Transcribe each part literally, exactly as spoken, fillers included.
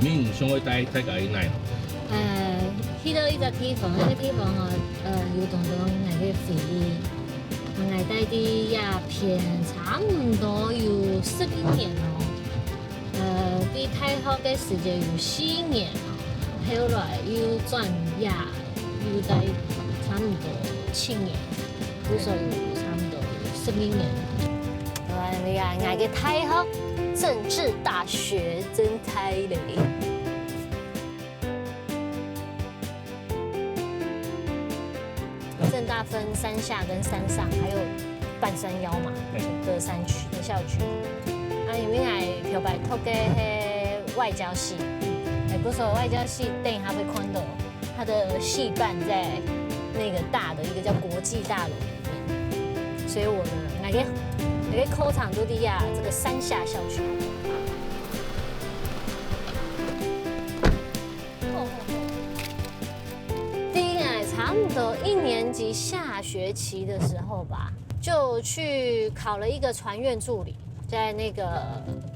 你想要帶大家去哪？呃，去到一个地方，那个地方哦，呃，有當多𠊎个回憶。𠊎戴在這片差毋多有十一年咯。呃，在大學个時節有四年，後來又轉業，又戴差毋多七年，故所有差毋多有十一年。哎呀，𠊎个大學，政治大學，真大嘞。政大分山下跟山上，還有半山腰嘛，對。的山區、的校區。啊，因為𠊎頭擺讀个係外交系，哎，不過外交系等一下會看到，它的系辦在那個大的一個叫國際大樓裡面，所以我的，𠊎个，𠊎个考場就在這個山下校區。 在𠊎差不多一年級下學期的時候吧，就去考了一個傳院助理，在那個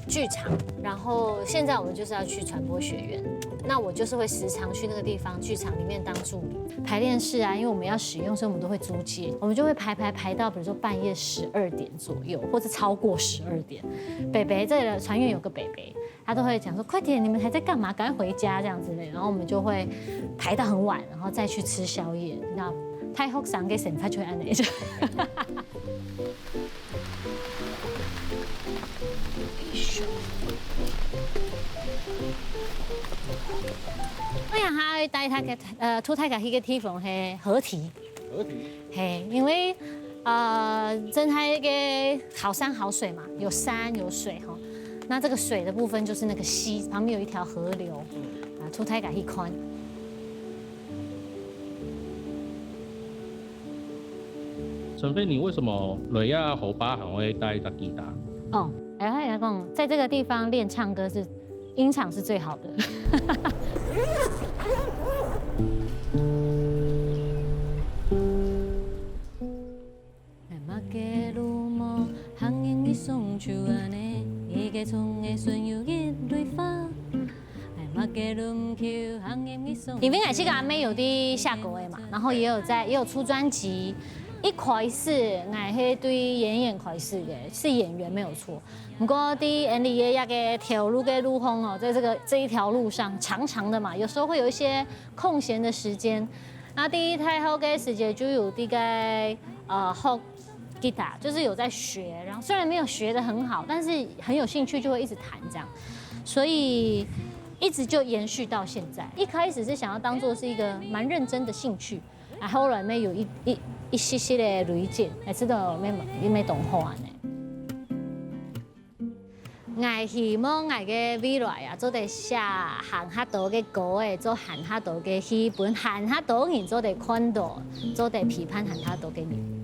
劇場。然後現在我們就是要去傳播學院，那我就是會時常去那個地方劇場裡面當助理。排練室啊，因為我們要使用，所以我們都會租借，我們就會排排排到，比如說半夜十二點左右，或者超過十二點。北北這個傳院有個北北， 他都會講說：“快點，你們還在幹嘛？趕快回家！”這樣之類，然後我們就會排到很晚，然後再去吃宵夜。你知道，大學生个生活就恁樣。哎呀，他帶他个，呃，帶大家去个地方係河堤。 河堤。嘿，因為，呃，真的一個好山好水嘛，有山有水吼。那這個水的部分就是那個溪，旁邊有一條河流，啊，帶大家去看。陳飛，你為什麼來這河壩還會帶一隻吉他？哦，哎，來講，在這個地方練唱歌是 音場是最好的。因為𠊎自家乜有在寫歌个嘛，然後也有在，也有出專輯。一開始，𠊎係對演員開始个，是演員沒有錯。 毋過在𠊎俚个這個條路个路項哦，在這個，這一條路上，長長的嘛，有時候會有一些空閒的時間。那在大學个時節就有在該，呃，學吉他，就是有在學，然後雖然沒有學得很好，但是很有興趣，就會一直彈這樣，所以一直就延續到現在。一開始是想要當作是一個蠻認真的興趣，啊，後來乜有一，一，一息息个累積，才知道乜，乜，乜當好恁樣。 𠊎希望𠊎个未來啊，做得寫還較多个歌仔，做還較多个戲，分還較多人做得看到，做得陪伴還較多个人。